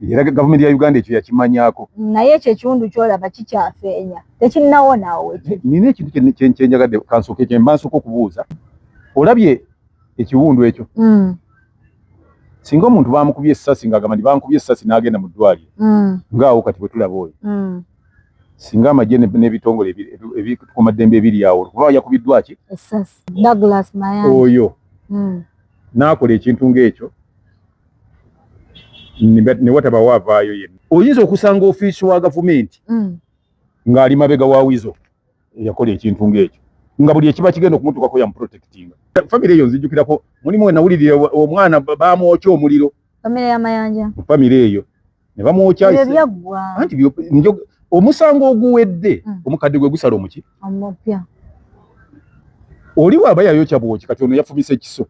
Era gavumenti ya Uganda ekyo yakimanyaako. Naye ekyo ekiwundu kyolaba kikyafeenya, tekinnawonaawo wekiri. Nina ekintu kyenjagadde kansooke kyemba nsooka okubuuza. Olabye ekiwundu ekyo? Singa omuntu bamukubye essasi ng'agamba nti bankubye essasi n'agenda mu ddwaliro, ng'awo kati bwe tulaba oyo, singa amagye n'ebitongole ebikuumaddembe ebiri awo, kuba yakubiddwa ki? Essasi. Douglas Mayanja. Oyo n'akola ekintu ng'ekyo ne watabawo avaayo yenna. Oyinza okusanga ofiisi wa gavumenti ng'ali mabega wa Wizo eyakola ekintu ng'ekyo, nga buli ekiba kigenda okumutuukako yamuprotectinga. Famire eyo nzijjukirako mulimu we nawulirira omwana bamwokya omuliro. Famire ya Mayanja. Famire eyo ne bamwokya. Ebyo byaggwa. Anti omusango oguwedde, omukadde gwe gusala omuki? Omupya. Oli bw'aba yayokya bwoki, kati ono yafumise ekiso.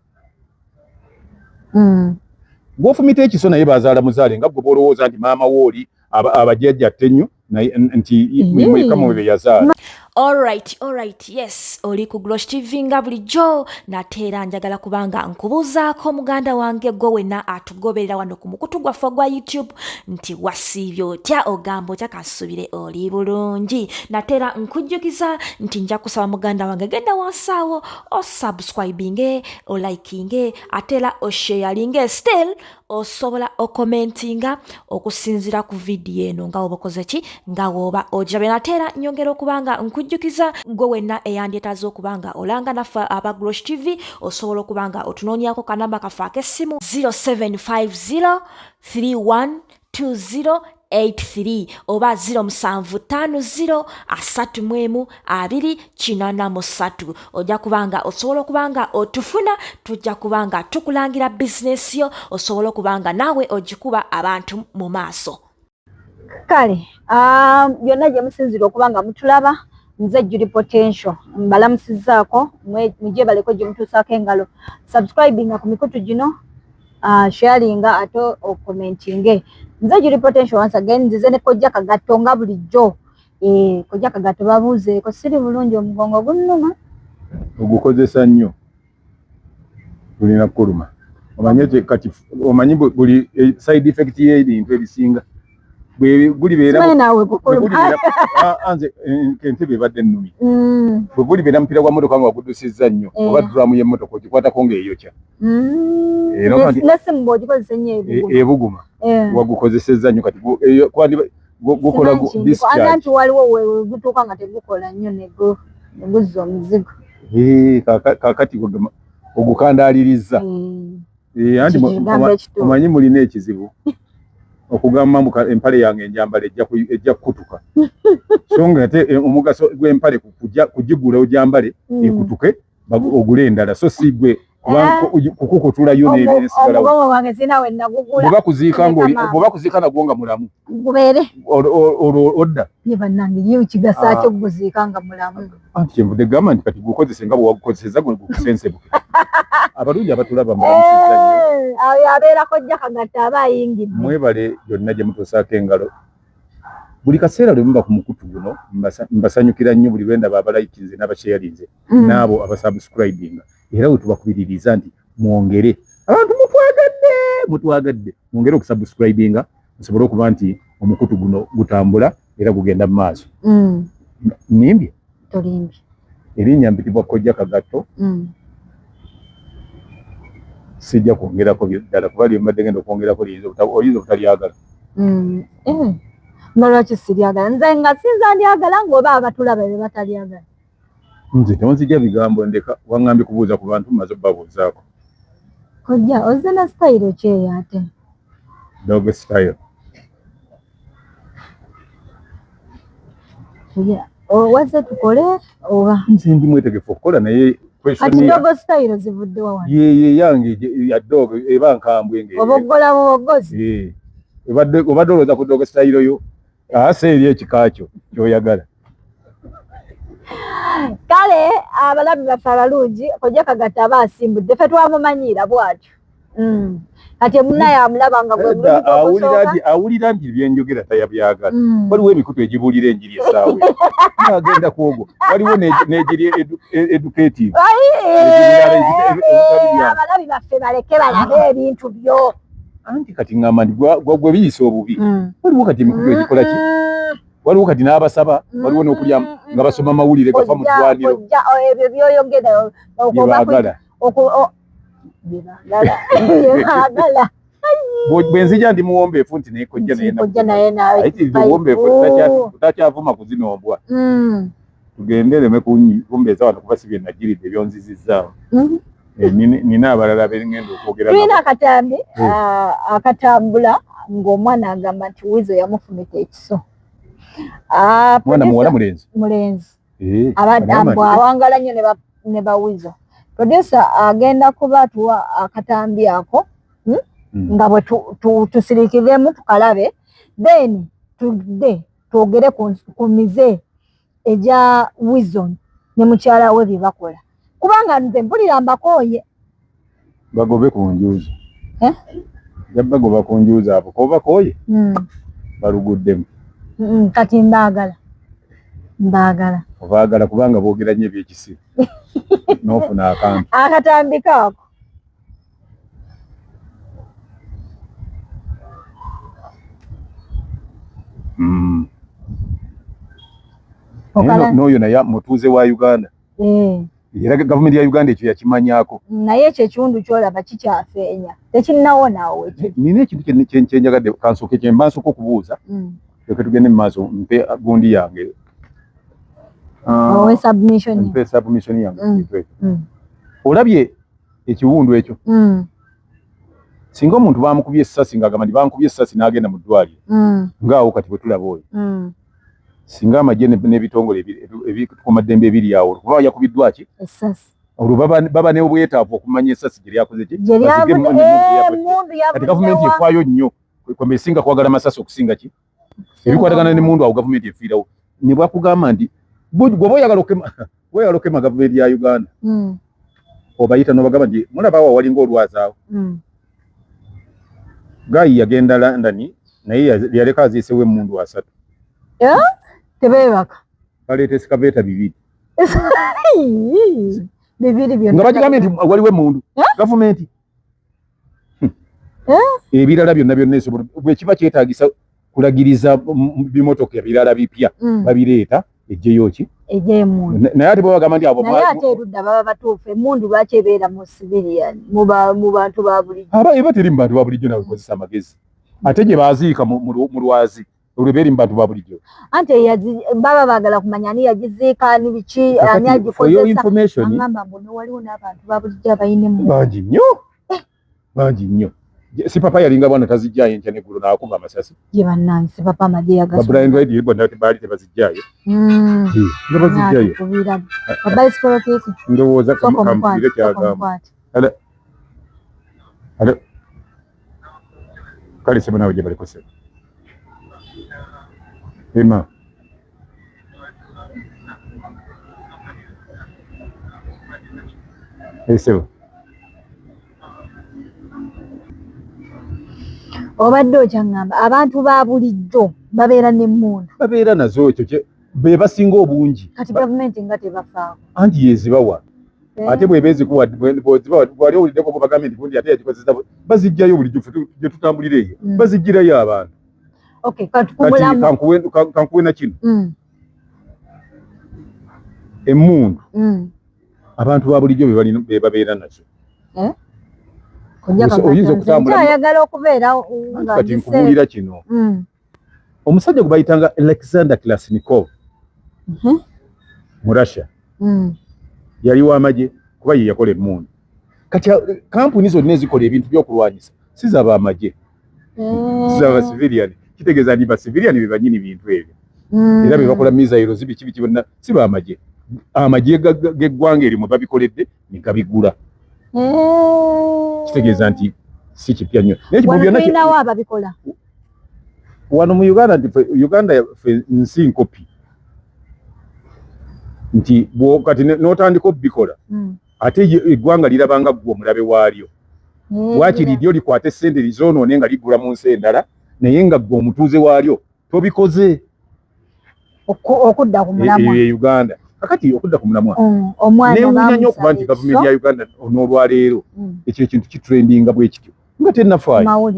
Gw'ofumita ekiso naye bazaala muzaale nga gwe bw'olowooza nti maama wo oli abajjajja atte nnyo naye nti mweka mu bye yazaala. Alright, yes, oli ku Glosh TV nga bulijjo, nate era njagala kubanga nkubuuzaako muganda wange gwe wenna atugoberera wano ku mukutu gwaffe ogwa YouTube nti wasiibye otya, ogamba otya, kansubire oli bulungi. Nate era nkujjukiza nti nja kusaba muganda wange genda wansi awo osubscribinge, olikinge, ate era osharinge, still osobola okomentinga okusinziira ku vidiyo eno nga woba okoze ki, nga woba ogirabye. Nate era nyongera okuba nga nkujjukiza gwe wenna eyandyetaaze okuba nga olanga naffe aba Glosh TV, osobola okuba nga otunoonyaako kanamba kaffe ak'essimu 0750 3120 83 oba 0750 31 283. Ojja kubanga osobola okuba nga otufuna, tujja kuba nga tukulangira bizinesi yo, osobola okuba nga naawe ogikuba abantu mu maaso. Kale byonna gye musinzira okuba nga mutulaba, nze Judy Potential mbalamusizzaako, mugyebaleko gye mutuusaako engalo. Subscribinga ku mikutu gino, sharinga ate okommentinge. Nze Judy Potential once again, nzize ne Kojja Kagatto nga bulijjo. Kojja Kagatto, babuuzeeko, siri bulungi, omugongo gunnuma. Ogukozesa nnyo, tulina kukuluma. Omanye kati omanyi buli side effect y'ebintu ebisinga bwe gulibeera Simanyi naawe gukuluma. Nze entebe ebadde ennumi. Bwe gulibeera mupiira gwa mmotoka nga waguddusizza nnyo, oba drum y'emmotoka ogikwatako ng'eyokya. N'essimu bw'ogikozesa ennyo ebuguma. Ebuguma. Wagukozesezza nnyo kati gukola discharge. Anti waliwo we gutuuka nga tegukola nnyo ne guzza omuzigo. Kaakati ogukandaaliriza. Anti omanyi mulina ekizibu okugamba mbu empale yange enjambala ejja kukutuka, so nga ate omugaso gw'empale kugigula ogyambale ekutuke ogule endala, so si gwe kukukutulayo n'esigalawo. Omugongo wange sirina we nagugula. Bw'oba kuziika nagwo nga mulamu, gubeere olwo odda. Ye bannange, ye kigasa ki okuguziika nga mulamu? Anti kyenvudde gamba nti kati gukozese nga bwe wagukozesezza gwe gukusensebuke. Abalungi abatulaba, mbalamusizza nnyo. Ayo abeera Kojja Kagatto aba ayingidde. Mwebale byonna gye mutuusaako engalo buli kaseera lwe muba ku mukutu guno. Mbasanyukira nnyo buli lwe ndaba abalayikinze n'abasharinze n'abo abasubscribinga, era we tubakubiririza nti mwongere. Abantu mutwagadde, mutwagadde, mwongere okusubscribinga musobole okuba nti omukutu guno gutambula era gugenda mu maaso. Nimbye? Tolimbye. Erinnya mpitibwa Kojja Kagatto. Sijja kwongerako ddala kuba lye mbadde ngenda okwongerako oyinza obutalyagala. Nga lwaki siryagala? Nze nga sinza ndyagala, ng'oba abatulaba be batalyagala. Nze tonzija bigambo, ndeka. Waŋŋambye kubuuza ku bantu, mmaze obbabuuzaako. Kojja, ozze na sitayiro ki eyo ate? Dog style. Wazze tukole oba? Nze ndi mwetegefu okukola, naye Kati dog style zivudde wa wano? Ye yange ya dog eba nkambwe. Oboggola buboggozi. Obadde olowooza ku dog style yo ase eri ekika kyo kyoyagala. Kale abalabi baffe abalungi, Kojja Kagatto aba asimbudde, ffe twamumanyiira bw'atyo. Kati munaye amulaba nga gwe mulundi. Awulira nti byenjogera tayabyagala. Waliwo emikutu egibuulira enjiri essaawa agenda kwogwo, waliwo n'egiri educative. Abalabi baffe baleke balabe ebintu byo. Anti kati ngamba nti gwe biyisa obubi. Waliwo kati emikutu egikola ki? Waliwo kati n'abasaba, waliwo n'okulya nga basoma mawulire gafa mu ddwaniro. Ebyo by'oyogera bye baagala. Bye baagala. Bwe nzija ndi muwombeefu nti naye kojja naye naye obuwombeefu takyavuma kuzinombwa. Tugende leme kumbeeza wano kuba si bye nagiridde byonzizizzaawo. Nina abalala be ngenda okwogera nabo. Tulina akatambi akatambula ng'omwana agamba nti Weasel yamufumita ekiso. Mwana muwala mulenzi? Mulenzi. Awangala nnyo ne ba Weasel. Producer agenda kuba atuwa akatambi ako nga bwe tusirikiremu tukalabe, then tudde twogere ku mize egya Weasel ne mukyala we bye bakola. Kubanga nze mpulira mbakooye. Bagobe ku njuuzi. Bagoba ku njuuzi abo ko bakooye? Baluguddemu. Kati mbaagala. Mbaagala. Obaagala kubanga boogera nnyo ebyekisiru. N'ofuna akantu. Akatambi kaako. N'oyo naye mutuuze wa Uganda. Era gavumenti ya Uganda ekyo yakimanyaako. Naye ekyo ekiwundu ky'olaba kikyafeenya. Tekinnawonaawo ekyo. Nina ekintu kye njagadde kansooke kye mba nsooka okubuuza. Leka tugende mu maaso mpe gundi yange. Owe submission. Mpe submission yange. Olabye ekiwundu ekyo. Singa omuntu bamukubye essasi ng'agamba nti bankubye essasi n'agenda mu ddwaliro. Ng'awo kati bwe tulaba oyo. Singa amagye n'ebitongole ebikuumaddembe ebiri awo kuba yakubiddwa ki? Essasi. Olwo baba n'obwetaavu okumanya essasi gye lyakoze ki? Kati gavumenti efaayo nnyo kwamba esinga kwagala masasi okusinga ki? Ebikwatagana n'emmundu awo gavumenti efiirawo. Ne bwakugamba nti bw'oba oyagala okema gavumenti ya Uganda obayita n'obagamba nti mulaba awo walinga olwazi awo. Gayi yagenda London naye yaleka aziisewo emmundu 3. Tebeebaka. Baleeta esikaveeta 2. Bibiri byonna. Nga bagigambye nti waliwo emmundu. Gavumenti. Ebirala byonna byonna esobola bwe kiba kyetaagisa kulagiriza bimotoka ebirala bipya babireeta ejjeyo ki? Ejjeyo emmundu. Naye ate bwe bagamba nti abo naye ate erudda baba batuufu emmundu lwaki ebeera mu civilian mu bantu ba bulijjo? Aba eba teri mu bantu ba bulijjo nawe kozesa amagezi. Ate gye baaziika mu lwazi olwo beeri mu bantu ba bulijjo. Anti baba baagala kumanya ani yagiziika ani biki ani agikozesa. Angamba mbu ne waliwo n'abantu ba bulijjo abalina emmundu. Bangi nnyo. Bangi nnyo. Si papa yalinga bwana tazijjayo enkya n'eggulo n'akuba amasasi. Ye bannange si papa amagye yagasobola. Ba Brian White bonna baali tebazijjayo. Nga bazijjayo. Ndowooza kampulire kyagamba. Alo. Kale sebo naawe gye baliko sebo. Emma. Sebo. Obadde okyaŋŋamba abantu ba bulijjo babeera n'emmundu. Babeera nazo ekyo be basinga obungi. Kati gavumenti nga tebafaako. Anti yezibawa. Ate bw'eba ezikuwa wali owuliddeko bwe bagambye nti gundi ate yagikozesa bazijjayo bulijjo ffe gye tutambulira eyo. Baziggyirayo abantu. Okay, kati kankuwe na kino. Emmundu. Abantu ba bulijjo be babeera nazo. Oyinza okutambula. Ayagala okubeera nga kati nkubuulira kino. Omusajja gwe bayitanga Alexander Kalashnikov mu Russia yali w'amagye kuba ye yakola emmundu. Kati kampuni zonna ezikola ebintu by'okulwanyisa si za b'amagye, si za ba civilian. Kitegeeza nti ba civilian be bannyini bintu ebyo. Era be bakola missiles biki biki bonna si b'amagye. Amagye g'eggwanga erimwe babikoledde ne gabigula. Kitegeeza nti si kipya nnyo. Naye byonna tulinawo ababikola. Wano mu Uganda nti Uganda ffe nsi nkopi. Nti kati n'otandika obikola ate eggwanga lirabanga ggwe omulabe waalyo. Waakiri lyo likwate ssente lizoonoone nga ligula mu nsi endala naye nga ggwe omutuuze waalyo tobikoze. Okudda ku mulamwa. E Uganda. Kakati okudda ku mulamwa. Neewuunya nnyo okuba nti gavumenti ya Uganda n'olwaleero ekyo ekintu kitrendinga bwe kityo. Nga tennafaayo,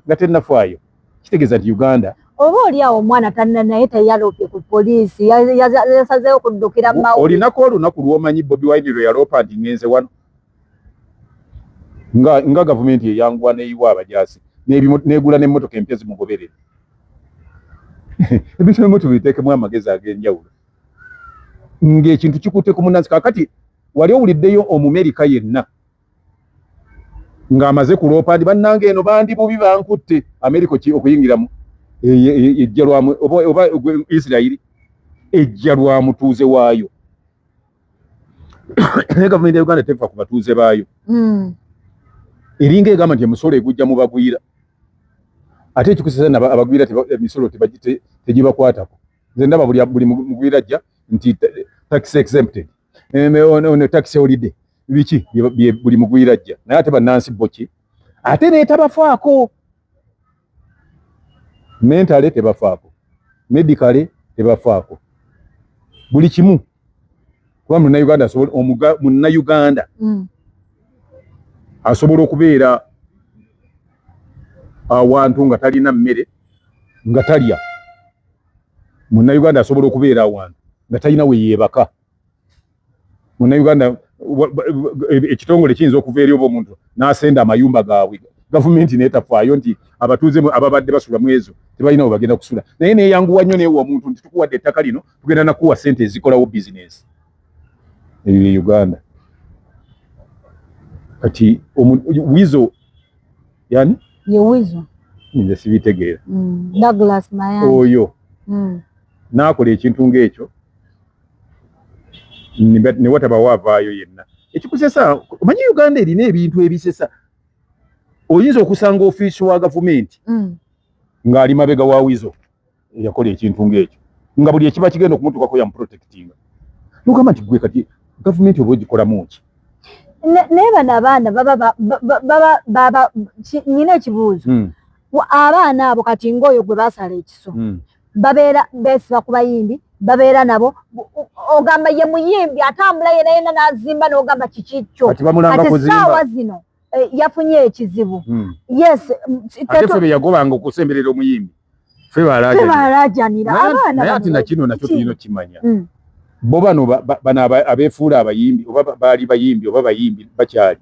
nga tennafaayo, kitegeeza nti Uganda oba oli awo omwana tanna, naye teyaloopye ku poliisi, yasazeewo kuddukira mawulire. Olinako olunaku lw'omanyi Bobi Wine lwe yaloopa nti ngenze wano, nga gavumenti eyanguwa neyiwa abajaasi negula n'emmotoka empya zimugoberera? Ebintu ebimu tubiteekemu amagezi ag'enjawulo ng'ekintu kikutte ku munansi. Kaakati wali owuliddeyo Omumerika yenna ng'amaze kuloopa nti bannange eno bandi bubi bankutte, Amerika okuyingiramu ejja lwamu, oba Isirayiri ejja lwa mutuuze waayo? Naye gavumenti ya Uganda tefa ku batuuze baayo. Eringa egamba nti emisolo egujja mu bagwira, ate ekikusesa abagwira emisolo tegibakwatako. Nze ndaba buli mugwira ajja nti tax exempted, ono tax holiday, biki, buli mugwira ajja. Naye ate bannansi bo ki? Ate neetabafaako mentally, tebafaako medically, tebafaako buli kimu, kuba Munnayuganda asobola, Munnayuganda asobola okubeera awantu nga talina mmere, nga talya. Munnayuganda asobola okubeera awantu nga talina we yeebaka. Munnayuganda, ekitongole kiyinza okuva eri oba omuntu n'asenda amayumba gaabwe, gavumenti neetafaayo nti abatuuze ababadde basula mu ezo tebalina we bagenda kusula, naye neeyanguwa nnyo neewa omuntu nti tukuwadde ettaka lino, tugenda nakuwa ssente ezikolawo bizinesi. Ebyo ye Uganda. Kati Wizo yani ye Wizo. Nze sibitegeera. Douglas Mayanja. Oyo n'akola ekintu ng'ekyo ne watabawo avaayo yenna. Ekikusesa, omanyi Uganda erina ebintu ebisesa. Oyinza okusanga ofiisi wa gavumenti ng'ali mabega wa Wizo yakola ekintu ng'ekyo, nga buli ekiba kigenda okumutuukako yamuprotectinga. Nogamba nti gwe kati gavumenti oba ogikolamu ki? Naye bano abaana baba baba nyina ekibuuzo. Abaana abo kati ng'oyo gwe basala ekiso, babeera beesiba ku bayimbi, babeera nabo. Ogamba ye muyimbi atambula yena yena n'azimba, n'ogamba kiki kyo? Kati bamulanga Kati kuzimba. Saawa zino yafunye ekizibu. Yes. Ate ffe be yagobanga okusemberera omuyimbi, ffe Ffe balaajanira abaana Naye ati bano. nakino nakyo Ki? tulina okimanya. Bo bano bano abeefuula abayimbi, oba baali bayimbi oba bayimbi bakyali,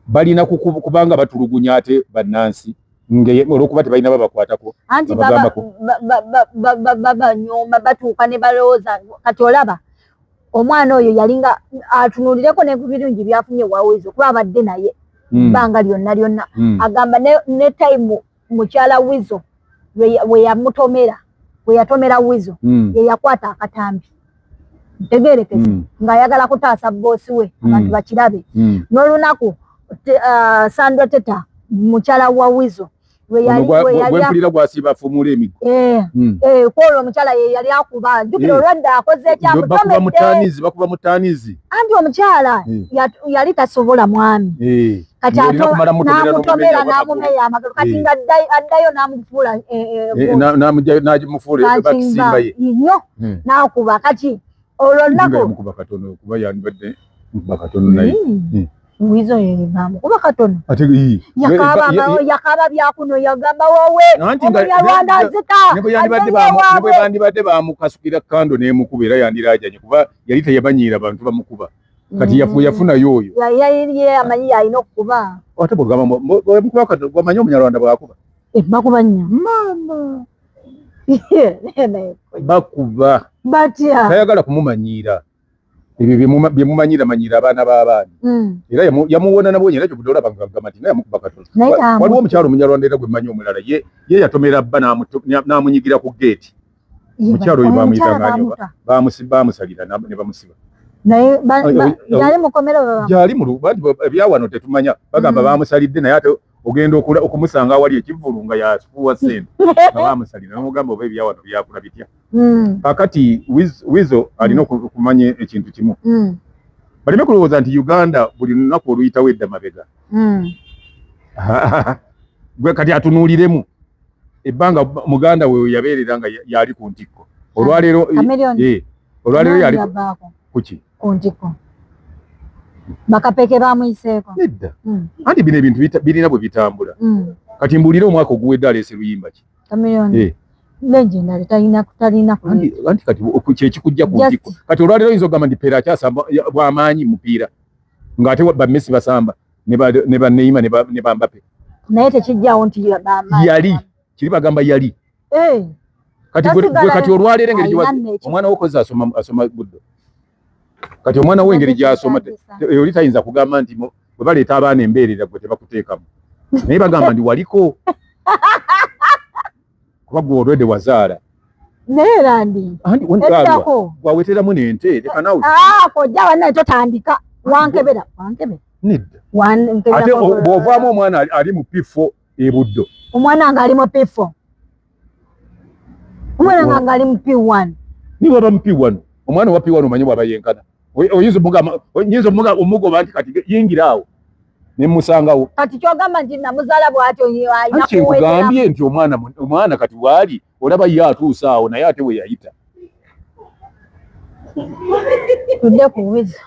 balina kubanga batulugunya ate bannansi olw'okuba tebalina babakwatako. Anti Babagambako. Babanyooma, batuuka ne balowooza. Kati olaba omwana oyo yalinga atunuulireko ne ku birungi byafunye wa Wizo, kuba abadde naye bbanga lyonna lyonna. Agamba ne time mukyala Wizo we yamutomera, we yatomera Wizo, ye yakwata akatambi, ntegerekese, ng'ayagala kutaasa boss we, abantu bakirabe. N'olunaku Sandra Teta, mukyala wa Wizo, Ono gwempulira gwasiiba afuumuula emiggo. Eh, kwolwo omukyala ye yali akuba, jjukira, olwadde akoze Bakuba ekyamutomedde. Mutanizi, bakuba mutanizi. Anti omukyala yali tasobola mwami. Kati Ng'olina kumala mutomera n'amutomera n'omumenya amagulu. N'amumenya amagulu. Kati nga addayo n'amufuula N'amugyayo n'agimufuula Kankimba bakisimba ye. nnyo. N'akuba. Kati olwo Nga olunaku yamukuba katono, kuba yandibadde mukuba katono naye. Wizo bamukuba katono. Ate ii. Yakaaba byakuno, yagamba wowe Anti Omunyarwanda nzita. Ne bwe yandibadde Agende ne bwe waabwe. bandibadde bamukasukira kando n'emukuba, era yandirajanye, kuba yali teyamanyiira bantu bamukuba. Kati yafunayo oyo. Ye amanyi yalina okukuba. Ate bw'ogamba bwemukuba katono, gwamanyi Omunyarwanda bw'akuba. Eh, bakuba nnyo. Maama, bakuba. Batya? Tayagala kumumanyiira. Ebyo byemumanyira manyira abaana b'abaana. Era yamuwona nabonye, era kyobudde olaba ngagamba nti nga yamukuba katono. Naye tamu- Waliwo omukyalo Omunyarwanda era gwe mmanyi omulala, ye yatomera bba n'amunyigira ku geeti. Mukyalo oyo bamuyita Omukyala ng'ani oba? bamuta. Bamusalira ne bamusiba. Naye yali mukomera oba Gyali mu banti ebyawano tetumanya, bagamba bamusalidde, naye ate ogenda okumusanga awali ekivvulu nga yafuuwa ssente, nga bamusalira. Namugamba oba ebyawano byakula bitya. Kakati Wizo alina okumanya ekintu kimu, baleme kulowooza nti Uganda buli lunaku oluyitawo edda mabega. Gwe kati atunuuliremu ebbanga muganda we yabeerera nga yali ku ntikko olwaleero. Chameleone. Olwaleero yali Yavaako kuki? Ku ntikko. Bakapeke bamuyiseeko. Nedda. Anti bino ebintu birina bwe bitambula. Kati mbuulire omwaka oguwedde aleese luyimba ki? Chameleone. Legendary talina talina anti kati kyekikujja ku ntiko. Kati olwaleero oyinza okugamba nti Pele akyasamba bw'amaanyi mupiira ng'ate ba Messi basamba ne ba Neymar ne ba Mbappe. Naye tekijjawo nti yali kiri bagamba yali. Kati gwe kati olwaleero engeri omwana wo kozi asoma Buddo. Kati omwana wo engeri gy'asoma oli tayinza kugamba nti bwe baleeta abaana embeerera gwe tebakuteekamu. Naye bagamba nti waliko. Kuba gwe olwedde wazaala. Naye era ndi. Waweteramu n'ente leka naawe. Kojja wannaye totandika wankebera wankebera. Nedda. Ate bw'ovaamu omwana ali mu P4 e Buddo. Omwana ng'ali mu P4. Omwana ng'ali mu P1. Ni bw'aba mu P1. Omwana wa P1 omanyi bw'aba yenkana. Oyinza omugoba nti kati yingira awo. Ne musangawo. Kati ky'ogamba nti namuzaala bw'atyo alina kuwetera. Nkugambye nti omwana kati bw'ali olaba ye atuuse awo naye ate we yayita. Tudde ku wizo.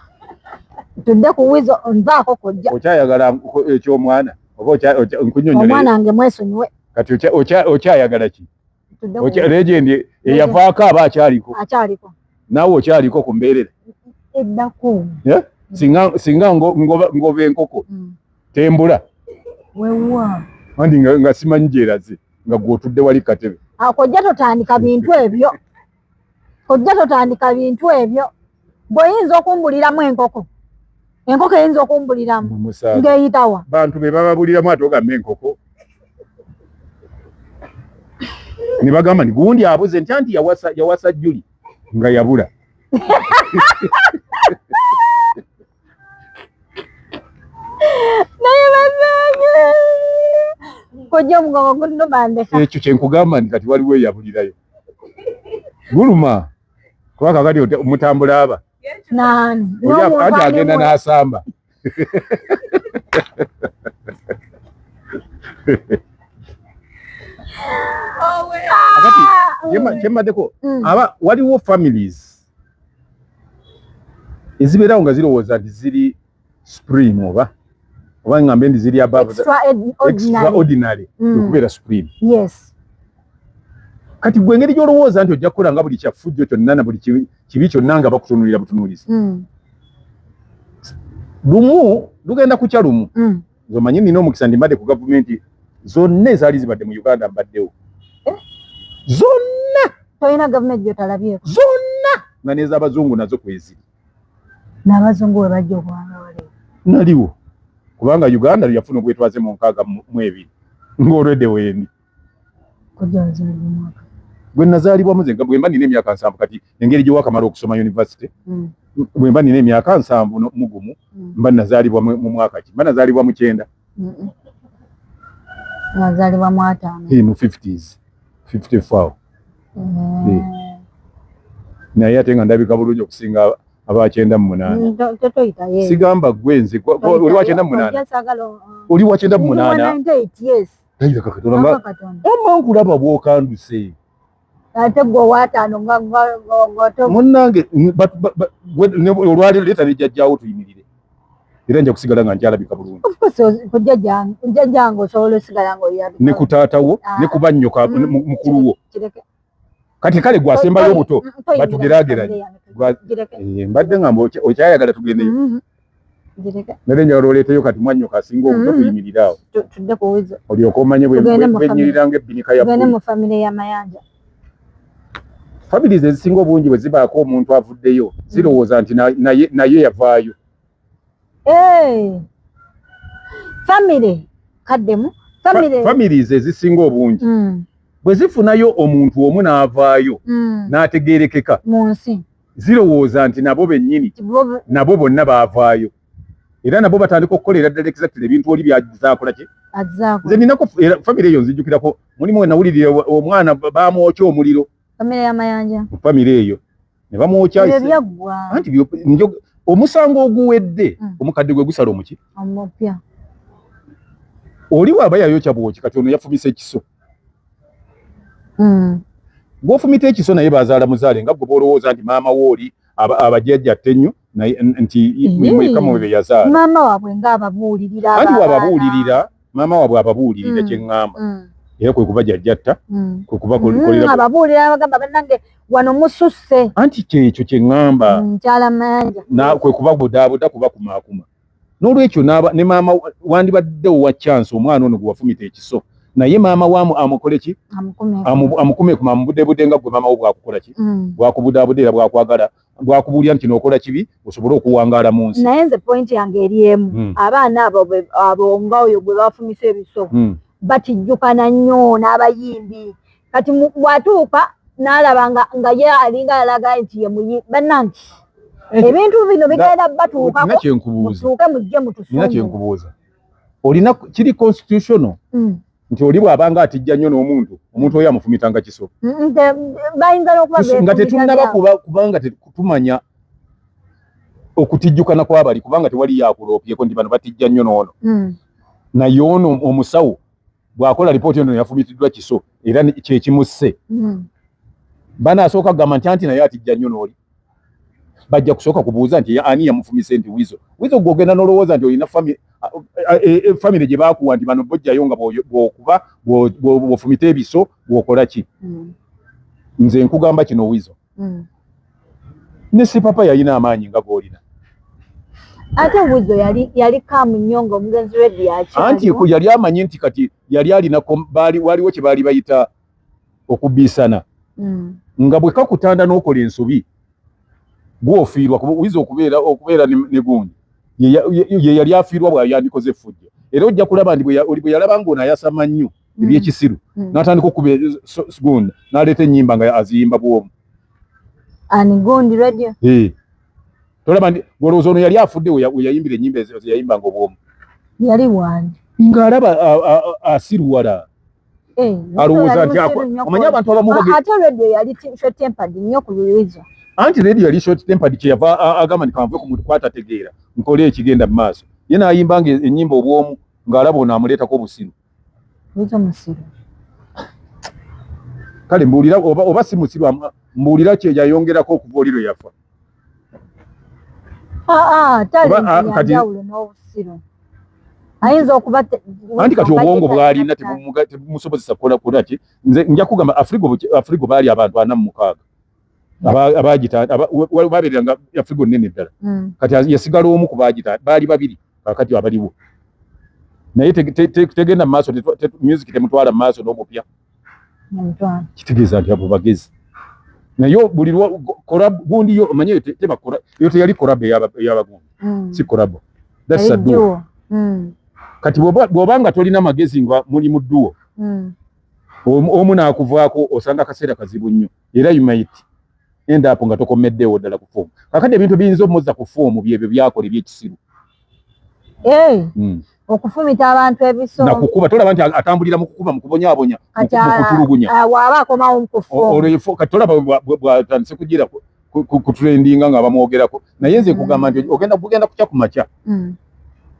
Tudde ku wizo nvaako kojja. Okyayagala eky'omwana oba nkunnyonnyole. Omwana nge mwesonyiwe. Kati okyayagala ki? Legend eyavaako aba akyaliko. Akyaliko. Naawe okyaliko ku mbeerera. Eddako. Singa ngoba enkoko tembula. Wewa. Anti nga simanyi gyeraze nga gw'otudde wali katebe. Kojja totandika bintu ebyo. Kojja totandika bintu ebyo. Bw'oyinza okumbuliramu enkoko. Enkoko eyinza okumbuliramu. Ng'eyitawa. Bantu be bababuliramu ate ogamba enkoko. Ne bagamba nti gundi abuze nti anti yawasa Juli nga yabula. Naye bannange. Kojja omugongo gunnuma ndeka. Ekyo kye nkugamba nti kati waliwo eyabulirayo. Guluma. Kuba kakati mutambula aba. Nani? Anti agenda n'asamba. Akati kyemmaddeko aba waliwo families ezibeerawo nga zirowooza nti ziri supreme oba ngambe nti ziri above extraordinary okubeera supreme. Yes. Kati gwe engeri gy'olowooza nti ojja kukola nga buli kyafujjo kyonna na buli kibi kyonna nga bakutunuulira butunuulizi. Lumu lugenda kukya lumu. Nze nina omukisa ndi mbadde ku gavumenti zonna ezaali zibadde mu Uganda mbaddewo. Zonna. Tolina gavumenti gy'otalabyeko. Zonna nga n'ez'abazungu nazo kweziri. N'abazungu we bajja okuwanga waliwo. Naliwo. Kubanga Uganda yafuna obwetwaze mu 62 ng'olwedde wendi. Kojja wazaalibwa mwaka. Gwe nazaalibwa muze nga bwe mba nina emyaka 70 kati engeri gye wakamala okusoma university. Bwe mba nina emyaka 71 mba nazaalibwa mu mwaka ki? Mba nazaalibwa mu 90. Nazaalibwa mu 50. Mu 50s. 54. Naye ate nga ndabika bulungi okusinga aba 98. Sigamba gwe nze oli wa 98. Oli wa 98. Yes. Oma nkulaba bw'okanduse. Ate gwe owaataano nga munnange olwaleero leeta ne jjajjaawo tuyimirire. Era nja kusigala nga nkyalabika bulungi. Of course jjajjange osobola osigala ng'olabika. Ne ku taata wo ne ku bannyoko mukulu wo. Kati kale gwasembayo obuto batugeraageranye. Mbadde ngamba okyayagala tugendeyo. Naye njagala oleeteyo kati mwannyoko asinga obuto tuyimirire awo. Tudde ku wizo. Olyoke omanye bwe nnyirira ng'ebbinika ya Tugende mu famire ya Mayanja. Families ezisinga obungi bwe zibaako omuntu avuddeyo zirowooza nti naye yavaayo. Famire kaddemu. Families ezisinga obungi bwe zifunayo omuntu omu n'avaayo n'ategeerekeka mu nsi zirowooza nti nabo bennyini nabo bonna baavaayo era nabo batandika okukolera ddala exactly ebintu oli byazaakola ki. Nze ninako famire eyo nzijjukirako mulimu we nawulirira omwana bamwokya omuliro. Famire ya Mayanja. Famire eyo ne bamwokya. Anti omusango oguwedde omukadde gwe gusala omuki omupya. Oli bw'aba yayokya bwoki kati ono yafumise ekiso. Gw'ofumita ekiso naye bazaala muzaale nga gwe bw'olowooza nti maama wo oli abajjajja tte nnyo Nti mweka mu be yazaala. Maama waabwe ng'ababuulirira. Anti wababuulirira, maama waabwe ababuulirira kye ŋŋamba. Era kwe kuba jajjatta, kwe kuba kolera. Ababuulirira bagamba bannange wano mususse. Anti kyekyo kye ŋŋamba. Mukyala Mayanja. Kwe kuba budaabuda kuba kumaakuma. N'olwekyo ne maama wandibadde wa chance omwana ono gwe wafumita ekiso. Naye maama waamu amukole ki? Amukume kuma amubudebudde nga gwe maama wo bw'akukola ki? Bw'akubudaabuda era bw'akwagala, bw'akubuulira nti n'okola kibi osobole okuwangaala mu nsi. Naye nze point yange eri emu. Abaana abo nga oyo gwe bafumise ebiso batijjukana nnyo n'abayimbi. Kati bw'atuuka n'alaba nga ye alinga alaga nti ye muyi bannange. Ebintu bino bigenda batuukako mutuuke mujje mutusumbuwe. Nina kye nkubuuza. Olina kiri constitutional nti oli bw'abanga atijja nnyo n'omuntu, omuntu oyo amufumitanga kiso. Bayinza n'okuba nga tetunnaba kubanga tumanya okutijjukana kw'abali kubanga tewali yakuloopyeko nti bano batijja nnyo n'ono. Naye ono omusawo bw'akola lipooti eno yafumitiddwa kiso era kye kimusse. Banaasooka kugamba nti anti naye atijja nnyo n'oli. Bajja kusooka kubuuza nti ani yamufumise nti Weasel. Weasel gw'ogenda n'olowooza nti olina famire gye baakuwa nti bano bojjayo nga bw'okuba bw'ofumita ebiso bw'okola ki. Nze nkugamba kino Weasel. Ne Sipapa yalina amaanyi nga g'olina. Ate Weasel yali kaamu nnyo ng'omugenzi Radio akyaliwo. Anti yali amanyi nti kati yali alina waliwo kye baali bayita okubiisana. Nga bwe kakutanda n'okola ensobi gw'ofiirwa Weasel okubeera ne gundi. Ye yali afiirwa bw'ayandikoze effujjo. Era ojja kulaba nti bwe yalaba ng'ono ayasama nnyo ebyekisiru n'atandika okuba gundi n'aleeta ennyimba nga aziyimba bw'omu. Ani gundi Radio? Tolaba nti olowooza ono yali afudde we yayimbira ennyimba ezo ze yayimbanga obw'omu. Yali wani? Ng'alaba asiruwala. Alowooza nti omanyi abantu abamu ate Radio yali short tempered nnyo ku Weasel. Anti Radio yali short tempered kye yava agamba nti kanve ku muntu kw'atategeera nkole ekigenda mu maaso. Ye n'ayimbanga ennyimba obw'omu ng'alaba ono amuleetako obusiru. Weasel musiru. Kale mbuulira oba si musiru mbuulira kye yayongerako okuva oli lwe yafa. Talenti ya njawulo n'obusiru. Ayinza okuba anti kati obwongo bw'alina tebumusobozesa kukola kukola ki. Nze nja kugamba Afrigo baali abantu 46 abaagita babeereranga Afrigo nnene ddala. Kati yasigala omu ku baagita baali babiri kakati abaliwo. Naye tegenda mu maaso, music temutwala mu maaso n'omupya. Kitegeeza nti abo bagezi. Naye buli gundi yo omanyi tebakola yo teyali collab ey'abagundi. Si collab. That's a duo. Kati bw'obanga tolina magezi nga muli mu duo. Omu n'akuvaako osanga akaseera kazibu nnyo. Era you might end up nga tokomeddeewo ddala ku foomu. Kakati ebintu biyinza omuzza ku foomu byebyo byakola ebyekisiru. Okufumita abantu ebiso. Nakukuba tolaba nti atambulira mu kukuba mu kubonyaabonya mu kutulugunya. Waaba akomawo mu foomu. Olwo kati tolaba bw'atandise kugira ku trendinga nga bamwogerako. Naye nze kugamba nti ogenda kugenda kukya ku makya.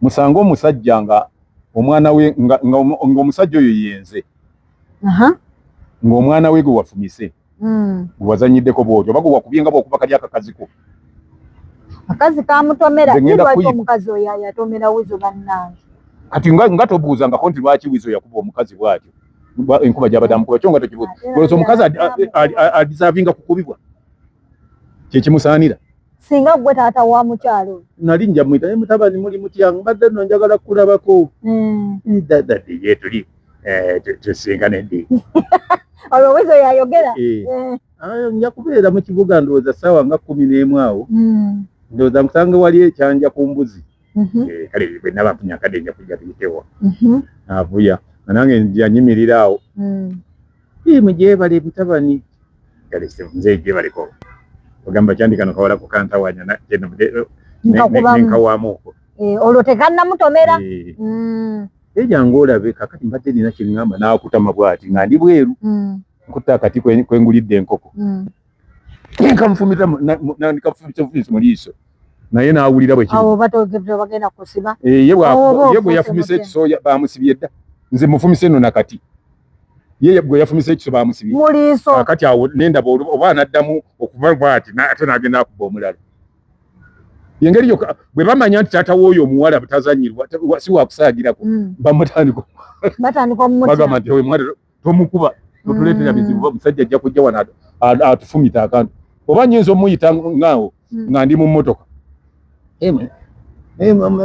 Musange omusajja nga omwana we nga omusajja oyo yenze. Ng'omwana we gwe wafumise. Gwe wazanyiddeko bw'otyo oba gwe wakubye nga bw'okuba kali akakaziko. Akazi kamutomera. Lwaki omukazi oyo yatomera Weasel bannange? Kati nga tobuuzangako nti lwaki Weasel yakuba omukazi bw'atyo enkuba gy'abadde amukuba kyo nga tokibuuza. Olowooza omukazi adisavinga kukubibwa kye kimusaanira. Singa gwe taata wa mukyalo oyo. Nali nja muyita naye mutabani muli mutya mbadde nno njagala kukulabako. Daddy ye tuli tusinkane ddi? Olwo Weasel yayogera. Nja kubeera mu kibuga ndowooza ssaawa nga 11 awo. Ndowooza nkusange wali ekyanja ku mbuzi. Kale bwe naba mpunya akadde nja kujja tuyitewo. Avuya nange nja nyimirira awo. Mugyebale mutabani. Kale nze gyebaleko. Ogamba kyandi kano kawala kukantawanya nenkawaamu okwo. Olwo tekannamutomera. Ejjangu olabe kakati mbadde nina kye ŋŋamba n'akutama bw'ati nga ndi bweru. Nkutta akati kwengulidde enkoko. Nkamufumita mu liiso. Naye n'awulira bwe kiri. Awo bagenda kusiba. Ye bwe yafumise ekiso bamusibye dda. Nze mufumise nno nakati. Ye bwe yafumise ekiso bamusibye. Mu liiso. Kakati awo nendaba oba anaddamu okuba bw'ati ate n'agenda akuba omulala. Engeri yokka bwe bamanya nti taata w'oyo omuwala tazanyirwa, si wakusaagirako, bamutandika batandika omutya. Bagamba nti oyo muwala tomukuba, totuleetera bizibu, omusajja ajja kujja wano atufumita akantu. Oba nyinza omuyita ngaawo nga ndi mu mmotoka,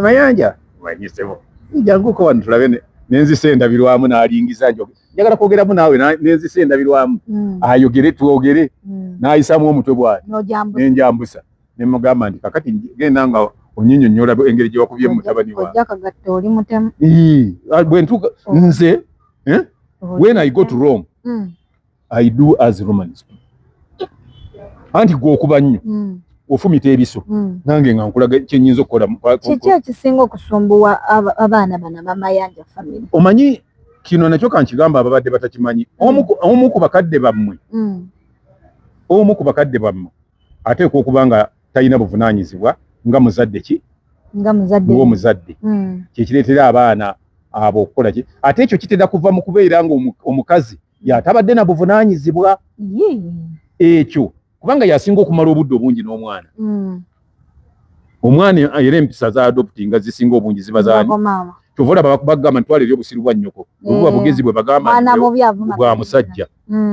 "Mayanja, manyisebo, janguko wano tulabe," nenzisa endabirwamu n'alingiza, njagala kwogeramu naawe, nenzisa endabirwamu, ayogere twogere, n'ayisaamu omutwe bw'ati, nenjambusa, nemugamba nti kakati genda nga onyinyonnyola engeri gye wakubye mutabani wange. Kagatta oli mutemu. Bwe ntuuka nze, when I go to Rome, I do as Romans do. Anti gwe okuba nnyo ofumita ebiso, nange nga nkulaga kyenyinza okukola. Kiki ekisinga okusumbuwa abaana bano abamayanja family? Omanyi kino nakyo kankigamba ababadde batakimanyi, omu ku bakadde bammwe, omu ku bakadde bammwe ateekwa okuba nga talina buvunaanyizibwa nga muzadde ki, nga muzadde, ng'omuzadde, kyekireetera abaana abo okukola ki. Ate ekyo kitera kuva mu kubeera nga omukazi yatabadde na buvunaanyizibwa ekyo, kubanga yasinga okumala obudde obungi n'omwana. Omwana era empisa za adoptinga zisinga obungi ziba zaani? Kyova olaba bagamba ntwala eri obusiru bwa nnyoko, obuba bugezi bwe bagamba bwa musajja,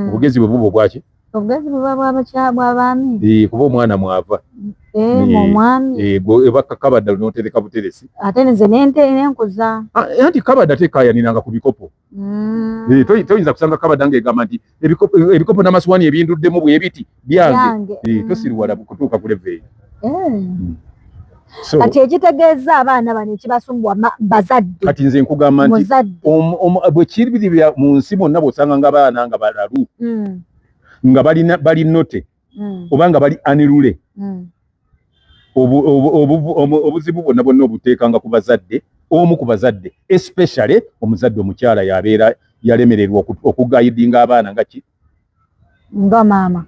obugezi bwe buba obwaki? Obugezi buba bwabaami. Kuba omwana mwava. Omwami. Eba kabadda notereka buteresi. Ate nze nenkuza. Anti kabadda tekayaniranga ku bikopo. Toyinza kusanga kabadda ng'egamba nti ebikopo n'amasuwaani ebinduddemu bwe biti byange. Tosiriwala kutuuka ku level eyo. Kati ekitegeeza abaana bano ekibasumbuwa bazadde. Kati nze nkugamba nti bwe kiri mu nsi bonna bw'osanga nga abaana nga balalu, nga bali naughty, oba nga bali unruly, obuzibu bwonna bwonna obuteekanga ku bazadde, omu ku bazadde, especially omuzadde omukyala yabeera yalemererwa okuguidinga abaana nga ki? Nga maama.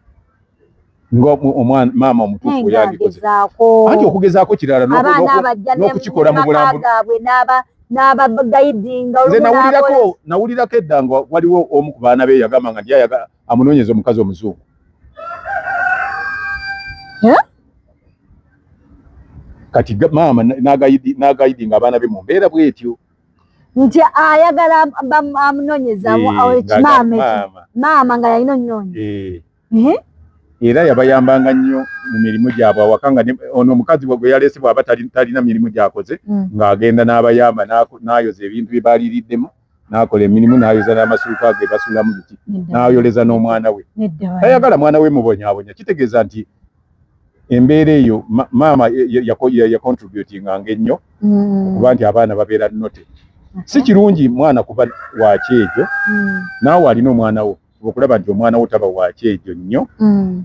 Nga omwana maama omutuufu yandikoze. Anti okugezaako kirala n'okukikola mu bulambu. N'abaguidinga. Nze nawulirako edda nga waliwo omu ku baana be yagamba nga ndi amunoonyeza omukazi omuzungu. Kati maama n'aguidinga abaana be mu mbeera bwetyo. Nti ayagala amunoonyeza maama, maama nga yalina onnoonya. Era yabayambanga nnyo mu mirimu gyabwe awaka, nga ono omukazi gwe yaleese bw'aba talina mirimu gy'akoze, ng'agenda n'abayamba, n'ayoza ebintu bye baliiriddemu, n'akola emirimu, n'ayoza n'amasuuka ge basulamu biki, n'ayoleza n'omwana we. Tayagala mwana we mubonyaabonya. Kitegeeza nti embeera eyo maama yacontributinganga ennyo okuba nti abaana babeera naughty. Si kirungi mwana kuba wakyejo. Naawe alina omwana wo, okulaba nti omwana wo taba wakyejo nnyo,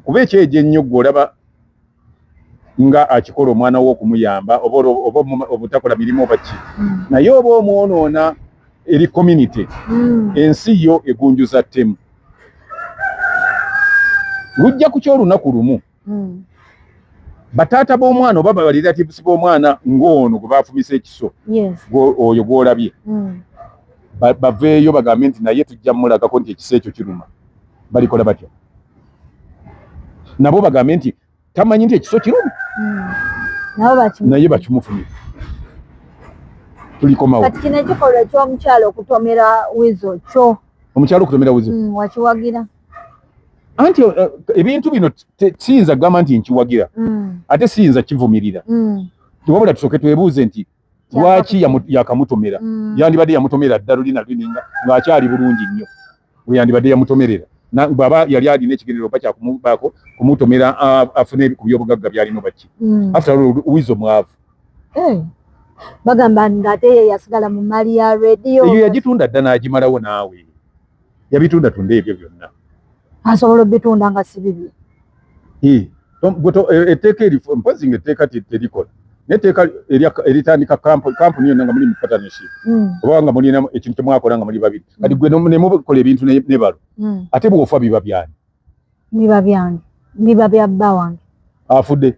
kuba ekyejo ennyo gwe olaba nga akikola omwana wo okumuyamba oba obutakola mirimu oba ki, naye oba omwonoona eri community. Ensi yo egunjuza ttemu, lujja ku kyolunaku lumu bataata b'omwana oba ba relatives b'omwana ng'ono gwe baafumisa ekiso, oyo gw'olabye, baveeyo bagambe nti naye tujja mulagako nti ekiso ekyo kiruma. Balikola batya? Nabo bagambe nti tamanyi nti ekiso kiruma, naye bakimufumira. Tulikomawo. Kati kino ekikolwa ekyomukyalo okutomera Wizo kyo? Omukyalo okutomera Wizo? Wakiwagira? Anti ebintu bino siyinza kugamba nti nkiwagira, ate siyinza kivumirira, wabula tusooke twebuuze nti lwaki yakamutomera. Yandibadde yamutomera dda luli na luli ng'akyali bulungi nnyo, bwe yandibadde yamutomerera bw'aba yali alina ekigendererwa oba kyakumubaako kumutomera afune ku byobugagga byalina oba ki. After all, Wizo mwavu. Bagamba ng'ate ye yasigala mu mali ya rediyo. Eyo yagitunda dda n'agimalawo. Naawe yabitunda tunda ebyo byonna. Asobola obitunda nga si bibi? Etteeka erifu mpozi nga etteeka terikola, naye etteeka eritandika kampuni yonna nga muli mu partnership, oba nga mulina ekintu kyemwakola nga muli babiri, kati gwe nemukola ebintu ne balo, ate bw'ofa biba byani? Biba byange, biba bya bba wange. Afudde,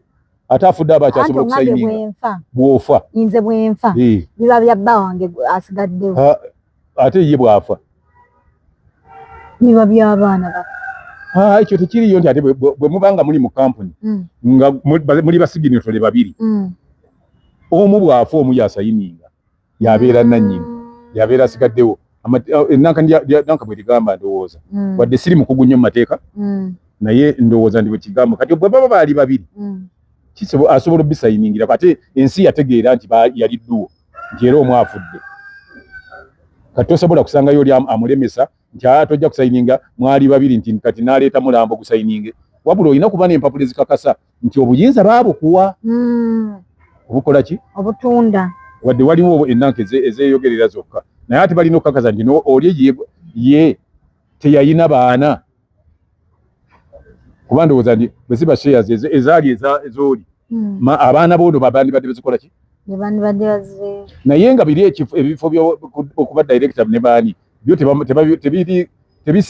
ate afudde aba akyasobola okusigninga bw'ofa? Nze bwenfa, biba bya bba wange asigaddewo. Ate ye bw'afa? Biba by'abaana baffe. Ekyo tekiriyo nti ate bwe muba nga muli mu kampuni nga muli basiginitole babiri, omu bw'afa omu yasayininga, yabeera nannyini, yabeera asigaddewo. Enanka bwe ligamba, ndowooza wadde siri mukugu nnyo mu mateeka, naye ndowooza ndi bwe kigamba. Kati bwe baba baali babiri, asobola obisayiningira. Ate ensi yategeera nti yali dduwo, nti era omu afudde. Kati tosobola kusangayo oli amulemesa nti aa, tojja kusayininga, mwali babiri, nti kati n'aleeta mulambo gusayininge. Wabula olina kuba n'empapula ezikakasa nti obuyinza baabukuwa obukola ki? Obutunda. Wadde waliwo enanka ezeeyogerera zokka, naye ate balina okukakasa nti oli ye teyayina baana, kuba ndowooza nti bwe ziba shares ezaali ezooli, abaana boono babandibadde bazikola ki? Naye nga biri ebifo okuba director ne baani byo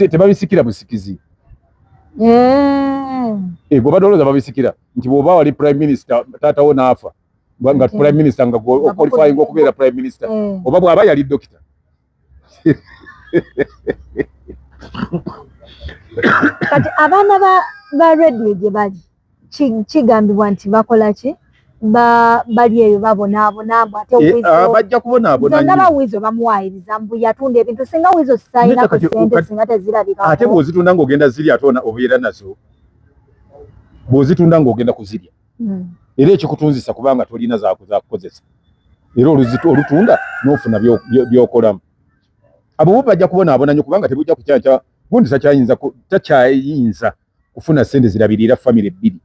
tebabisikira busikizi. Gwe badde olowooza babisikira nti bw'oba wali prime minister, taatawo n'afa nga prime minister, nga oqualifying okubeera prime minister, oba bw'aba yali dokita. Kati abaana ba radio gye bali, kigambibwa nti bakola ki? Bali eyo babonaabona mbu ate bajja kubonaabona. Ndaba Wizo bamuwaayiriza mbu yatunda ebintu. Singa Wizo sayina ku ssente, singa tezirabikako. Ate bw'ozitunda ng'ogenda zirya, ate obeera nazo. Bw'ozitunda ng'ogenda kuzirya, era ekikutunzisa kubanga tolina zakukozesa, era olutunda n'ofuna by'okolamu. Abo bo bajja kubonaabona nnyo, kubanga tebujja kukyakya gundi takyayinza kufuna ssente zirabirira famire bbiri.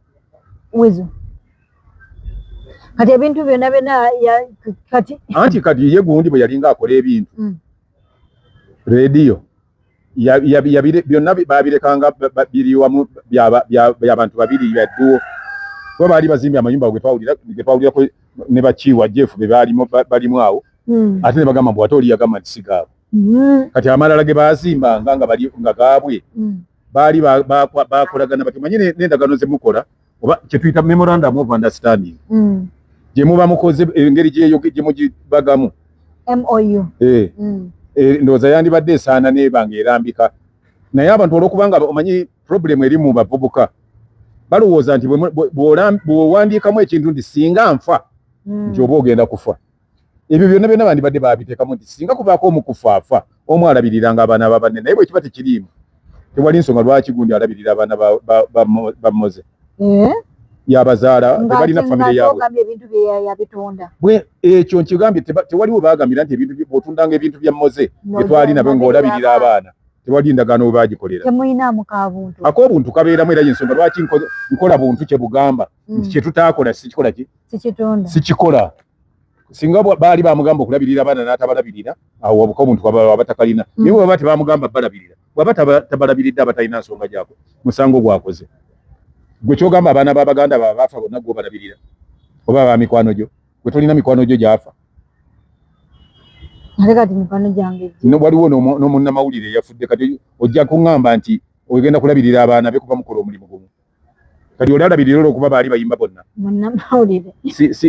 Wizo kati ebintu byonna byonna kati Anti kati ye gundi bwe yalinga akola ebintu, rediyo byonna babirekanga biri wamu byabantu babiri, byadduwo, kuba baali bazimbye amayumba getwawulirako ne bakiwa Jeff be balimu awo, ate ne bagamba mbu ate oli yagamba nti sigaabwe. Kati amalala ge bazimbanga nga bali nga gaabwe, baali bakolagana bati manye n'endagaano ze mukola, oba kye tuyita memorandum of understanding, gye muba mukoze, engeri gye mugibagamu. MOU. Ndowooza yandibadde esaana neebanga erambika, naye abantu olwokubanga omanyi problem eri mu bavubuka, balowooza nti bw'owandiikamu ekintu nti singa nfa, nti oba ogenda kufa. Ebyo byonna byonna bandibadde babiteekamu nti singa kubaako omukufa afa, omu alabiriranga abaana ba banne. Naye bwe kiba tekiriimu, tewali nsonga lwaki gundi alabirira abaana ba Moze. Yabazaala, tebalina famire yaabwe. Ebintu bye yabitunda. Bwe ekyo nkigambye, tewaliwo bagambira nti ebintu bw'otundanga ebintu bya Moze byetwali nabyo ng'olabirira abaana. Tewali ndagaano we bagikolera. Temuyinaamu kabuntu? Ak'obuntu kabeeramu, era yensonga lwaki nkola buntu kye bugamba nti kye tutaakola sikikola ki? Sikitunda. Sikikola. Singa baali bamugamba okulabirira abaana n'atabalabirira, awo wabuka obuntu abatakalina. Naye bwe baba tebamugamba balabirira, bw'aba tabalabiridde, aba talina nsonga gyako musango gwakoze. Gwe kyogamba abaana b'abaganda baaba baafa bonna gwe obalabirira, oba ba mikwano gyo? Gwe tolina mikwano gyo gyafa? Ate kati mikwano gyange Waliwo n'omunnamawulire eyafudde. Kati ojja kuŋŋamba nti ogenda kulabirira abaana be kuba mukola omulimu gumu? Kati oli alabirira olwokuba baali bayimba bonna? Munnamawulire.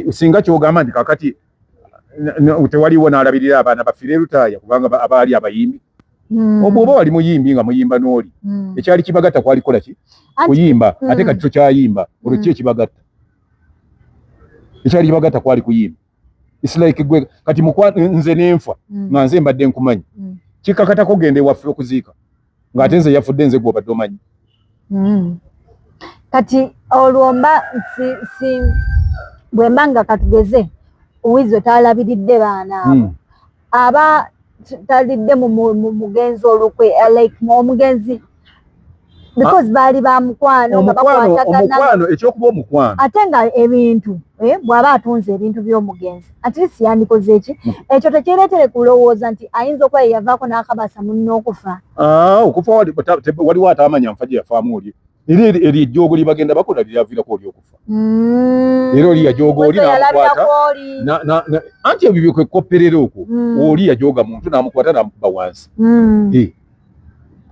Singa kyogamba nti kakati tewaliwo n'alabirira abaana bafiire Lutaaya kubanga abaali abayimbi, obwo oba wali muyimbi nga muyimba n'oli, ekyali kibagatta kwali kola ki? Kuyimba. Ate kati tokyayimba, olwo ki ekibagatta? Ekyali kibagatta kwali kuyimba. It's like gwe kati nze nenfa nga nze mbadde nkumanyi, kikakatako genda ewaffe okuziika ng'ate nze yafudde nze gw'obadde omanyi. Kati olwo mba si bwe mba nga katugeze Wizo talabiridde baana abo, aba talidde mu mugenzi olukwe, like omugenzi, because baali ba mukwano nga bakwatagana. Omukwano, ekyokuba omukwano. Ate nga ebintu, bw'aba atunze ebintu by'omugenzi, at least yandikoze eki ekyo tekireetere kulowooza nti ayinza okuba yeyavaako n'akabasa munne okufa. Okufa waliwo atamanya nfa gye yafaamu oli. Era eri ejjoogo lye bagenda bakola lyaviirako oli okufa. Era oli yajooga oli n'amukwata, anti ebyo byekwekopperera okwo. Oli yajooga muntu n'amukwata n'amukuba wansi.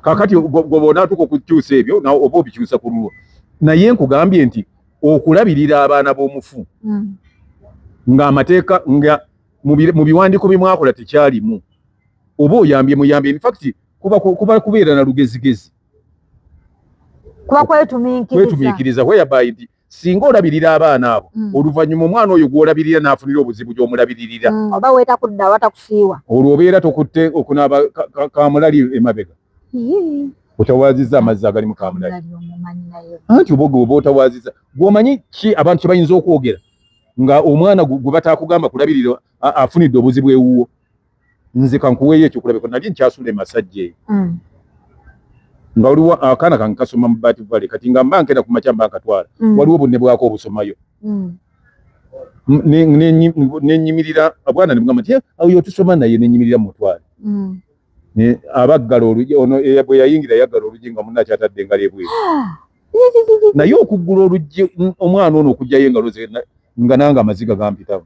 Kakati gwe bw'onaatuuka okukyusa ebyo, oba obikyusa ku lulwo. Naye nkugambye nti okulabirira abaana b'omufu ng'amateeka nga mu biwandiiko bye mwakola tekyalimu, oba oyambye muyambye. In fact kuba kubeera na lugezigezi. Kuba kwetumiikiriza. Kwetumiikiriza whereby nti singa olabirira abaana abo, oluvannyuma omwana oyo gw'olabirira n'afunira obuzibu gy'omulabiririra, Oba weetakudda awatakusiiwa. Olwo obeera tokutte okunaaba kamulali emabega, otawaazizza amazzi agalimu kamulali. Kamulali omumanyi naye. Anti oba gwe oba otawaaziza, gw'omanyi ki abantu kye bayinza okwogera nga omwana gwe bataakugamba kulabirira afunidde obuzibu ewuwo. Nze kankuweeyo ekyokulabiko, nali nkyasula e Masajja eyo, nga waliwo akaana kange kasoma mu Bat Valley. Kati nga mba nkenda ku makya mba nkatwala, waliwo bunne bwako obusomayo. Nenyimirira obwana ne bugamba nti, "Eh, oyo tusoma naye." Nenyimirira mutwale. Abaggala oluggi ono, bwe yayingira yaggala oluggi nga munne akyatadde engalo ebweru, naye okuggula oluggi, omwana ono okuggyayo engalo ze nga nange amaziga gampitamu.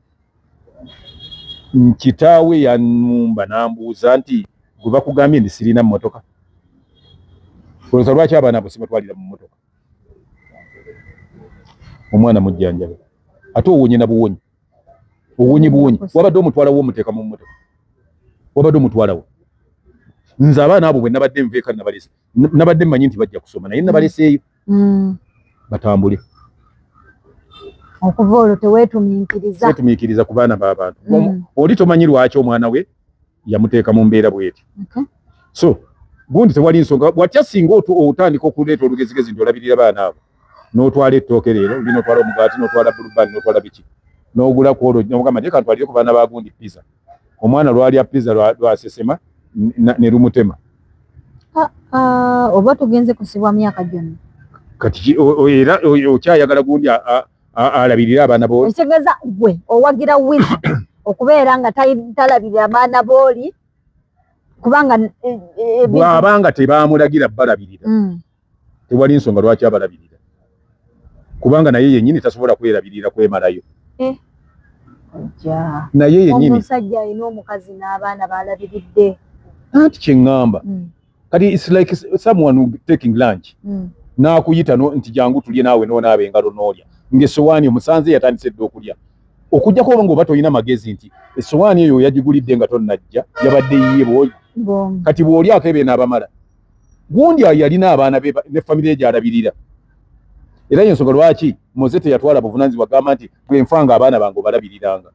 Nkitaawe yanumba n'ambuuza nti, "Gwe bakugambye nti sirina mmotoka, olowooza lwaki abaana abo sibatwalira mu mmotoka?" Omwana mujjanjabe, ate owonye na buwonyi, owonye buwonyi. Wabadde omutwalawo omuteeka mu mmotoka, wabadde omutwalawo. Nze abaana abo bwe nabadde nveeka nabalese, nabadde mmanyi nti bajja kusoma, naye nabaleseeyo batambule. Okuva olwo teweetumiikiriza. Seetumiikiriza ku baana b'abantu. Oli tomanyi lwaki omwana we yamuteeka mu mbeera bweti. So gundi tewali nsonga watya singa otandika okuleeta olugezigezi nti olabirira baana abo, n'otwala ettooke leero oli, n'otwala omugaati, n'otwala Blue Band, n'otwala biki, n'ogula ku olwo, n'ogamba nti kantwalire ku baana ba gundi pizza. Omwana lwalya pizza lwasesema ne lumutema. Ah, ah, oba tugenze kusibwa myaka gyonna. Kati era okyayagala gundi alabirire abaana bo? Ekitegeeza gwe owagira Weasel okubeera nga talabirira abaana booli kubanga Bw'abanga tebamulagira balabirira, tewali nsonga lwaki abalabirira, kubanga naye yennyini tasobola kwerabirira kwemalayo. Ojja. Naye yennyini. Omusajja alina omukazi n'abaana balabiridde. Anti kyeŋŋamba, kati it's like someone taking lunch, n'akuyita nti jangu tulye naawe, n'onaaba engalo n'olya, ng'essowaani omusanze yatandise dda okulya, okugjako oba ng'oba tolina magezi nti essowaani eyo yagigulidde nga tonnajja, yabadde yiye bw'oli. Bw'omu. Kati bw'olyako ebe n'abamala gundi ayo yalina abaana be ne famire ye gy'alabirira. Era yensonga lwaki Moze teyatwala buvunaanyizibwa gamba nti bwe nfa nga abaana bange obalabiriranga.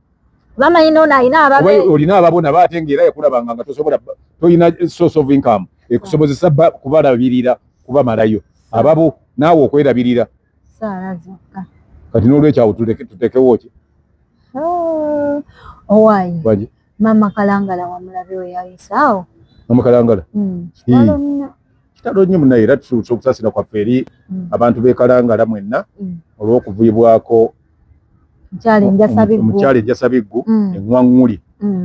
Bamanyi noono alina oba ababe. Olina ababo nabo, ate ng'era yakulabanga nga tosobola, tolina source of income ekusobozesa kubalabirira kubamalayo ababo naawe okwerabirira. Saala zokka. Kati n'olwekyo awo tutekewo ki? Oh, owaayi. Wagi? Mama Kalangala wamulabe we yayisaawo. Mama Kalangala? Kitalo nnyo. Kitalo nnyo munaye, era tusuusa okusaasira kwaffe eri abantu b'e Kalangala mwenna olw'okuviibwako Mukyala Enjasabiggu. Omukyala Enjasabiggu, eŋŋwaŋŋuli,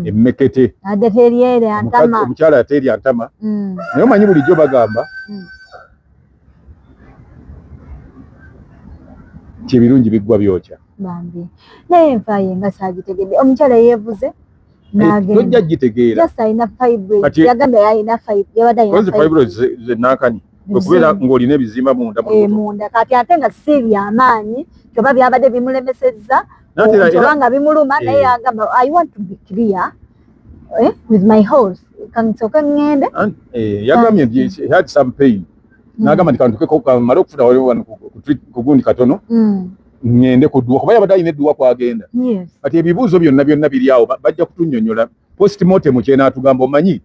emmekete. Adde teryere antama. Omukyala ateerya ntama. Naye omanyi bulijjo bagamba nti ebirungi biggwa byokya. Bambi, naye enfa ye nga saagitegedde. Omukyala yeevuze n'agenda. Tojja gitegeera. Just alina fibroids. Yagambye alina yabadde alina Kozi fibroids ze nankani kwekubeera ng'olina ebizimba munda mu lubuto. Munda. Kati ate nga si byamaanyi kyoba byabadde bimulemesezza Nate oba nga bimuluma, naye yagamba, "I want to be clear with my health, kansooke ŋŋende." Yagambye nti he had some pain, n'agamba nti kantukeko kamale okufuna waliwo wano ku gundi katono, ŋŋende ku dduwa, kuba yabadde alina edduwa kwagenda. Kati ebibuuzo byonna byonna biri awo, bajja kutunnyonnyola postmortem kyenaatugamba. Omanyi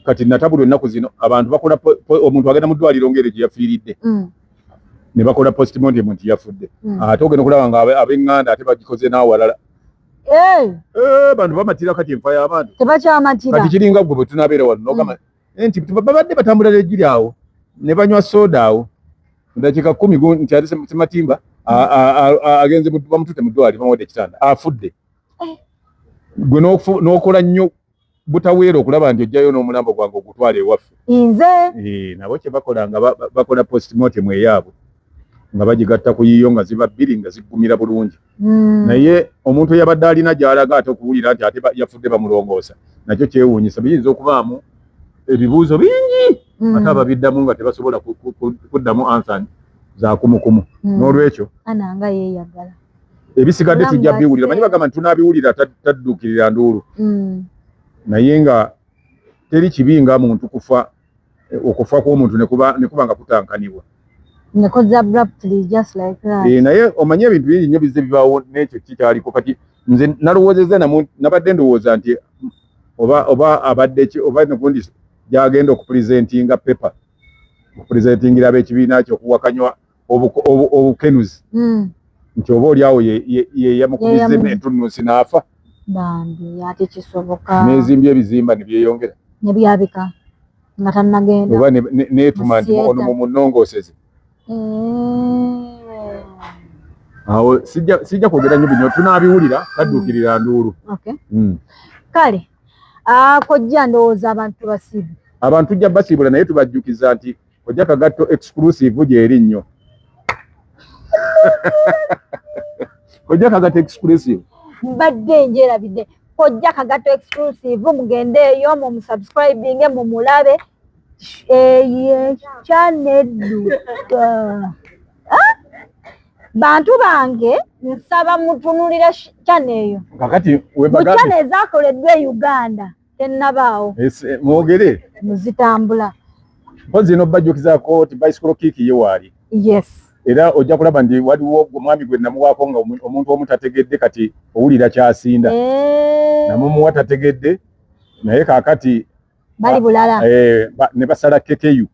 kati natabulwa ennaku zino abantu bakola omuntu agenda mu ddwaliro ng'eryo gye yafiiridde, ne bakola postmortem nti yafudde, ate ogenda okulaba nga ab'eŋŋanda ate bagikoze n'awalala. Eh, bantu bamatira kati enfa y'abantu. Tebakyamatira. Kati kiringa gwe bwe tunaabeera wano n'ogamba nti babadde batambula n'egiri awo ne banywa soda awo mu dakiika 10 nti ate Sematimba agenze bamututte mu ddwaliro, bamuwadde ekitanda, afudde. Gwe n'okola nnyo butaweera okulaba nti ojjayo n'omulambo gwange ogutwala ewaffe. Nze. Eh, nabo kye bakola nga bakola postmortem eyaabwe nga bagigatta ku yiyo nga ziba bbiri nga ziggumira bulungi. Naye omuntu eyabadde alina gy'alaga ate okuwulira nti ate yafudde bamulongoosa, nakyo kyewuunyisa. Biyinza okubaamu ebibuuzo bingi, ate ababiddamu nga tebasobola kuddamu answer za kumukumu. N'olwekyo Ana nga yeeyagala. Ebisigadde Obulamu tujja bwa biwulira. Manyi kiseera. bagamba nti tunaabiwulira tadduukirira nduulu, naye nga teri kibi nga muntu kufa, okufa kw'omuntu ne kuba nga kutankanibwa. Nekoze abruptly just like that. Eh, naye omanye ebintu bingi nnyo bizze bibaawo n'ekyo kikyaliko. Kati nze nalowoozezza nabadde ndowooza nti oba abadde ki oba negundi gyagenda okupresentinga paper, okupresentingira ab'ekibiina kye okuwakanywa obukenuzi nti oba oli awo ye yamukubiza entunnunsi n'afa. Bambi ate kisoboka. N'ezimbye ebizimba ne byeyongera. Ne byabika nga tannagenda. Oba neetuma nti ono mumunongooseze. Awo sijja kwogera nnyo bino, tunaabiwulira tadduukirira nduulu. Kale kojja ndowooza abantu basiibula. Abantu tujja basiibula, naye tubajjukiza nti Kojja Kagatto exclusive gyeri nnyo. Kojja Kagatto exclusive. Mbadde njerabidde Kojja Kagatto exclusive, mugende eyo mumusubscribinge mumulabe. Eye channel. Bantu bange nsaba mutunulira channel eyo. Kakati we channel ezakoleddwa e Uganda tennabaawo. Mwogere muzitambula. Mpozi no bajjukizaako nti bicycle kick ye waali. Yes. Era ojja kulaba nti waliwo omwami gwe namuwaako nga omuntu omu tategedde, kati owulira kyasinda. Namumuwa tategedde, naye kaakati bali bulala. Ne basala kekeyu.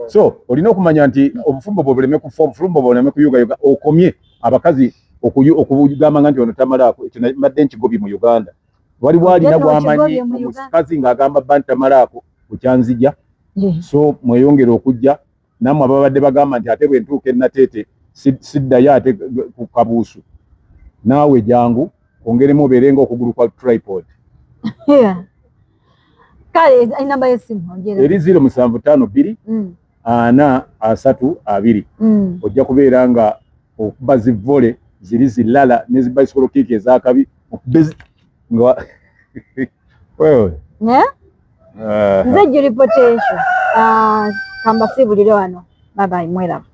So olina okumanya nti obufumbo bwe buleme kufa, obufumbo bwe buleme kuyugayuga, okomye abakazi okugamba nti ono tamalaako. Ekyo mbadde nkigobye mu Uganda. Waliwo alina gw'amanyi omukazi ng'agamba bba nti tamalaako bukyanzija. So mweyongere okujja nammwe ababadde bagamba nti ate bwe ntuuka e Nateete siddayo ate ku kabuusu, naawe jangu ongeremu obeere ng'okugulu kwa tripod. Kale enamba y'essimu eri 0752 4 3 2. Ojja kubeera nga okuba zi volley ziri zilala ne zi bicycle kick ez'akabi nga wewe. Nze Julie Potential. Kambasiibulire wano. Bye bye, mweraba.